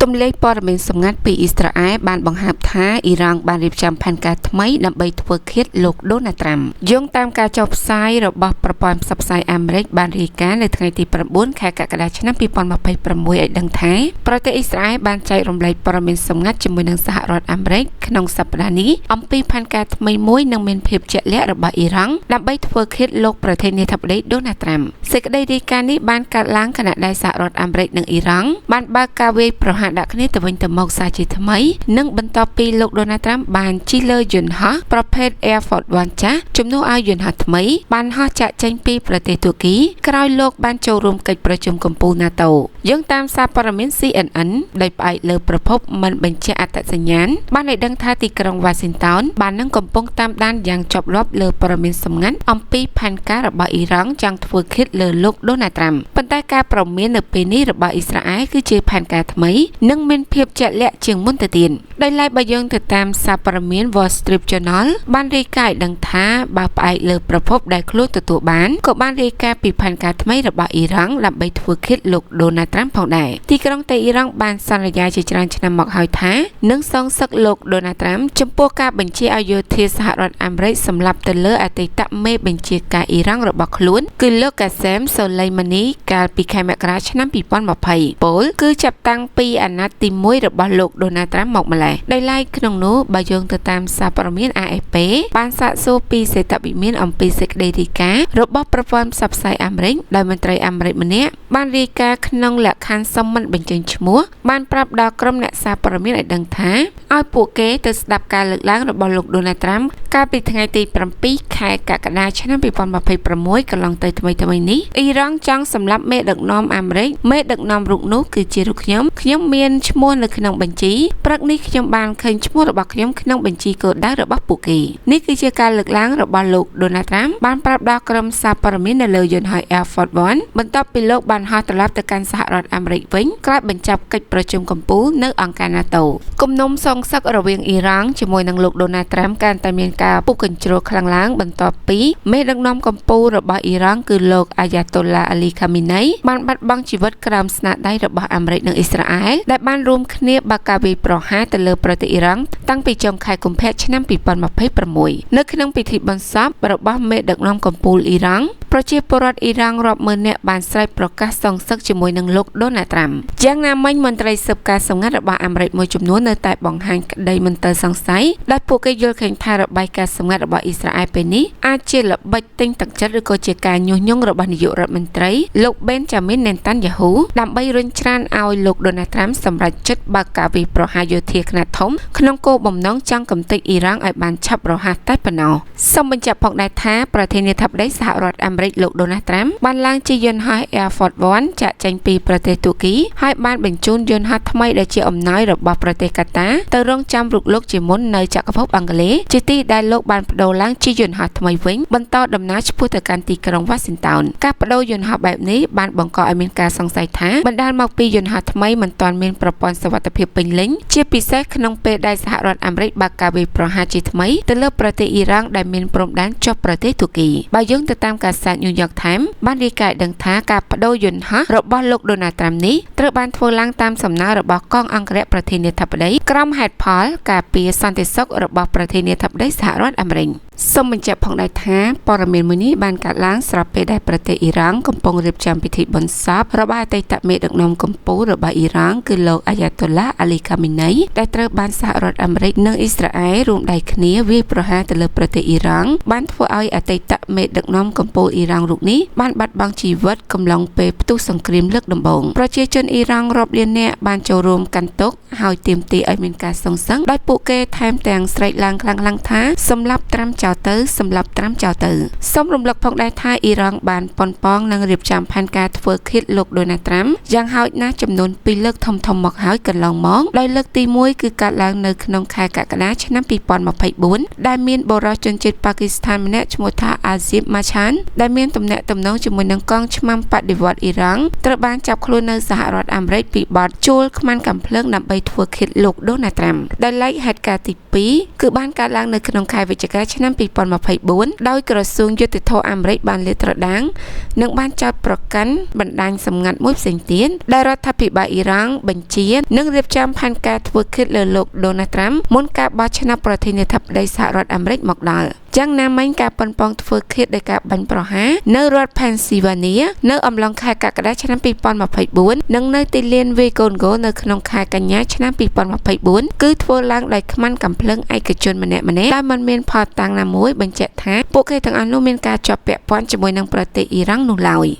ទំលេចព័ត៌មានសម្ងាត់ពីអ៊ីស្រាអែលបានបង្ហើបថាអ៊ីរ៉ង់បានរៀបចំផែនការថ្មីដើម្បីធ្វើឃាតលោកដូណាល់ត្រាំយោងតាមការចុះផ្សាយរបស់ប្រព័ន្ធផ្សព្វផ្សាយអាមេរិកបានរាយការណ៍នៅថ្ងៃទី9ខែកក្កដាឆ្នាំ2026ឲ្យដឹងថាប្រទេសអ៊ីស្រាអែលបានចែករំលែកព័ត៌មានសម្ងាត់ជាមួយនឹងសហរដ្ឋអាមេរិកក្នុងសប្តាហ៍នេះអំពីផែនការថ្មីមួយនឹងមានភាពជាក់លាក់របស់អ៊ីរ៉ង់ដើម្បីធ្វើឃាតលោកប្រធានាធិបតីដូណាល់ត្រាំសេចក្តីរាយការណ៍នេះបានកើតឡើងខណៈដែលសហរដ្ឋអាមេរិកនិងអ៊ីរ៉ង់បានបើកការវាយប្រហារដាក់គ្នាទៅវិញទៅមកសាជាថ្មីនិងបន្ទាប់ពីលោកដូណាល់ត្រាំបានជិះលើយន្តហោះប្រភេទ Air Force One ចាស់ជំនួសឲ្យយន្តហោះថ្មីបានហោះចាក់ចេញពីប្រទេសទួរគីក្រោយលោកបានចូលរួមកិច្ចប្រជុំកំពូល NATO យោងតាមសារព័ត៌មាន CNN ដោយផ្អែកលើប្រភពមិនបញ្ជាក់អត្តសញ្ញាណបានឲ្យដឹងថាទីក្រុង Washington បាននឹងកំពុងតាមដានយ៉ាងជាប់លាប់លើព័ត៌មានសម្ងាត់អំពីផែនការរបស់អ៊ីរ៉ង់ចង់ធ្វើឃាតលើលោកដូណាល់ត្រាំប៉ុន្តែការព្រមាននៅពេលនេះរបស់អ៊ីស្រាអែលគឺជាផែនការថ្មីនិងមានភាពជាក់លាក់ជាងមុនទៅទៀតដោយឡែកបើយើងទៅតាមសារព័ត៌មាន Wall Street Journal បានរាយការណ៍ឲ្យដឹងថាបើផ្អែកលើប្រភពដែលខ្លួនទទួលបានក៏បានរាយការណ៍ពីផែនការថ្មីរបស់អ៊ីរ៉ង់ដើម្បីធ្វើឃាតលោកដូណាល់ត្រាំផងដែរទីក្រុងតេអ៊ីរ៉ង់បានសន្យាជាច្រើនឆ្នាំមកហើយថានឹងសងសឹកលោកដូណាល់ត្រាំចំពោះការបញ្ជាឲ្យយោធាសហរដ្ឋអាមេរិកសម្លាប់ទៅលើអតីតមេបញ្ជាការអ៊ីរ៉ង់របស់ខ្លួនគឺលោកកាសេមសូឡេម៉ានីកាលពីខែមករាឆ្នាំ2020ពលគឺចាប់តាំងពីអាណត្តិទី1របស់លោកដូណាល់ត្រាំមកម្ល៉េះដោយឡែកក្នុងនោះបើយោងទៅតាមសារព័ត៌មាន AFP បានសាកសួរពីសេតវិមានអំពីសេចក្តីរាយការណ៍របស់ប្រព័ន្ធផ្សព្វផ្សាយអាមេរិកដោយមន្ត្រីអាមេរិកម្នាក់បានរាយការណ៍ក្នុងលក្ខខណ្ឌសុំមិនបញ្ចេញឈ្មោះបានប្រាប់ដល់ក្រុមអ្នកសារព័ត៌មានឲ្យដឹងថាឲ្យពួកគេទៅស្ដាប់ការលើកឡើងរបស់លោកដូណាល់ត្រាំកាលពីថ្ងៃទី7ខែកក្កដាឆ្នាំ2026កន្លងទៅថ្មីៗនេះអ៊ីរ៉ង់ចង់សម្លាប់មេដឹកនាំអាមេរិកមេដឹកនាំរូបនោះគឺជារូបខ្ញុំខ្ញុំមានឈ្មោះនៅក្នុងបញ្ជីព្រឹកនេះខ្ញុំបានឃើញឈ្មោះរបស់ខ្ញុំក្នុងបញ្ជីគោលដៅរបស់ពួកគេនេះគឺជាការលើកឡើងរបស់លោកដូណាល់ត្រាំបានប្រាប់ដល់ក្រុមសារព័ត៌មាននៅលើយន្តហោះ Air Force One បន្ទាប់ពីលោកបានហោះត្រឡប់ទៅកាន់សហរដ្ឋអាមេរិកវិញក្រោយបញ្ចប់កិច្ចប្រជុំកំពូលនៅអង្គការ NATO គំនុំសងសឹករវាងអ៊ីរ៉ង់ជាមួយនឹងលោកដូណាល់ត្រាំកាន់តែមានការពុះកញ្ជ្រោលខ្លាំងឡើងបន្ទាប់ពីមេដឹកនាំកំពូលរបស់អ៊ីរ៉ង់គឺលោកអាយ៉ាតូឡាអាលីខាមីណៃបានបាត់បង់ជីវិតក្រោមស្នាដៃរបស់អាមេរិកនិងអ៊ីស្រាអែលដែលបានរួមគ្នាបើកការវាយប្រហារទៅលើប្រទេសអ៊ីរ៉ង់តាំងពីចុងខែកុម្ភៈឆ្នាំ2026នៅក្នុងពិធីបុណ្យសពរបស់មេដឹកនាំកំពូលអ៊ីរ៉ង់ប្រជាពលរដ្ឋអ៊ីរ៉ង់រាប់ម៉ឺននាក់បានស្រែកប្រកាសសងសឹកជាមួយនឹងលោកដូណាល់ត្រាំយ៉ាងណាមិញមន្ត្រីស៊ើបការសម្ងាត់របស់អាមេរិកមួយចំនួននៅតែបង្ហាញក្តីមន្ទិលសង្ស័យដោយពួកគេយល់ឃើញថារបាយការណ៍សម្ងាត់របស់អ៊ីស្រាអែលពេលនេះអាចជាល្បិចទិញទឹកចិត្តឬក៏ជាការញុះញង់របស់នាយករដ្ឋមន្ត្រីលោកបេនចាមីនណេតាន់យ៉ាហ៊ូដើម្បីរុញច្រានឲ្យលោកដូណាល់ត្រាំសម្រេចចិត្តបើកការវាយប្រហារយោធាខ្នាតធំក្នុងគោលបំណងចង់កម្ទេចអ៊ីរ៉ង់ឲ្យបានឆាប់រហ័សតែប៉ុណ្ណោះសូមបញ្ជាក់ផងដែរថាប្រធានាធិបតីសហរដ្ឋអាមេរិកលោកដូណាល់ត្រាំបានឡើងជិះយន្តហោះ Air Force One ចាក់ចេញពីប្រទេសទួរគីហើយបានបញ្ជូនយន្តហោះថ្មីដែលជាអំណោយរបស់ប្រទេសកាតាទៅរងចាំរូបលោកជាមុននៅចក្រភពអង់គ្លេសជាទីដែលលោកបានប្ដូរឡើងជាយន្តហោះថ្មីវិញបន្តដំណើរឆ្ពោះទៅកាន់ទីក្រុង Washington ការប្ដូរយន្តហោះបែបនេះបានបង្កឲ្យមានការសង្ស័យថាបណ្ដាលមកពីយន្តហោះថ្មីមិនទាន់មានប្រព័ន្ធសុវត្ថិភាពពេញលេញជាពិសេសក្នុងពេលដែលសហរដ្ឋអាមេរិកបើកការវាយប្រហារជាថ្មីទៅលើប្រទេសអ៊ីរ៉ង់ដែលមានព្រំដែនជាប់ប្រទេសទួរគីបើយើងទៅតាមកាសែត New York Times បានរាយការណ៍ឲ្យដឹងថាការប្ដូរយន្តហោះរបស់លោកដូណាល់ត្រាំនេះត្រូវបានធ្វើឡើងតាមសំណើរបស់កងអង្គរក្សប្រធានាធិបតីក្រោមហេតុផលការពារសន្តិសុខរបស់ប្រធានាធិបតីសហរដ្ឋអាមេរិកសូមបញ្ជាក់ផងដែរថាព័ត៌មានមួយនេះបានកើតឡើងស្របពេលដែលប្រទេសអ៊ីរ៉ង់កំពុងរៀបចំពិធីបុណ្យសពរបស់អតីតមេដឹកនាំកំពូលរបស់អ៊ីរ៉ង់គឺលោកអាយ៉ាតូឡាអាលីខាមីណៃដែលត្រូវបានសហរដ្ឋអាមេរិកនិងអ៊ីស្រាអែលរួមដៃគ្នាវាយប្រហារទៅលើប្រទេសអ៊ីរ៉ង់បានធ្វើឲ្យអតីតមេដឹកនាំកំពូលអ៊ីរ៉ង់រូបនេះបានបាត់បង់ជីវិតកំឡុងពេលផ្ទុះសង្គ្រាមលើកដំបូងប្រជាជនអ៊ីរ៉ង់រាប់លាននាក់បានចូលរួមកាន់ទុក្ខហើយទាមទារឲ្យមានការសងសឹកដោយពួកគេថែមទាំងស្រែកឡើងខ្លាំងៗថាសម្លាប់ត្រាំចោលទៅសម្លាប់ត្រាំចោលទៅសូមរំលឹកផងដែរថាអ៊ីរ៉ង់បានប៉ុនប៉ងនឹងរៀបចំផែនការធ្វើឃាតលោកដូណាល់ត្រាំយ៉ាងហោចណាស់ចំនួន2លើកធំៗមកហើយកន្លងមកដោយលើកទី1គឺកើតឡើងនៅក្នុងខែកក្កដាឆ្នាំ2024ដែលមានបុរសជនជាតិប៉ាគីស្ថានម្នាក់ឈ្មោះថាអាស៊ីបម៉ាឆានដែលមានទំនាក់ទំនងជាមួយនឹងកងឆ្មាំបដិវត្តអ៊ីរ៉ង់ត្រូវបានចាប់ខ្លួននៅសហរដ្ឋអាមេរិកពីបទជួលខ្មាន់កាំភ្លើងដើម្បីធ្វើឃាតលោកដូណាល់ត្រាំដោយឡែកហេតុការណ៍ទី2គឺបានកើតឡើងនៅក្នុងខែវិច្ឆិកាឆ្នាំ 2024ដោយក្រសួងយុត្តិធម៌អាមេរិកបានលាតត្រដាងនិងបានចោទប្រកាន់បណ្ដាញសម្ងាត់មួយផ្សេងទៀតដែលរដ្ឋាភិបាលអ៊ីរ៉ង់បញ្ជានិងរៀបចំផែនការធ្វើឃាតលើលោកដូណាល់ត្រាំមុនការបោះឆ្នោតប្រធានាធិបតីសហរដ្ឋអាមេរិកមកដល់យ៉ាងណាមិញការប៉ុនប៉ងធ្វើឃាតដោយការបាញ់ប្រហារនៅរដ្ឋ Pennsylvania នៅអំឡុងខែកក្កដាឆ្នាំ2024និងនៅទីលានវាយកូនហ្គោលនៅក្នុងខែកញ្ញាឆ្នាំ2024គឺធ្វើឡើងដោយខ្មាន់កាំភ្លើងឯកជនម្នាក់ៗដោយមិនមានភស្តុតាងណាមួយបញ្ជាក់ថាពួកគេទាំងអស់នោះមានការជាប់ពាក់ព័ន្ធជាមួយនឹងប្រទេសអ៊ីរ៉ង់នោះឡើយ។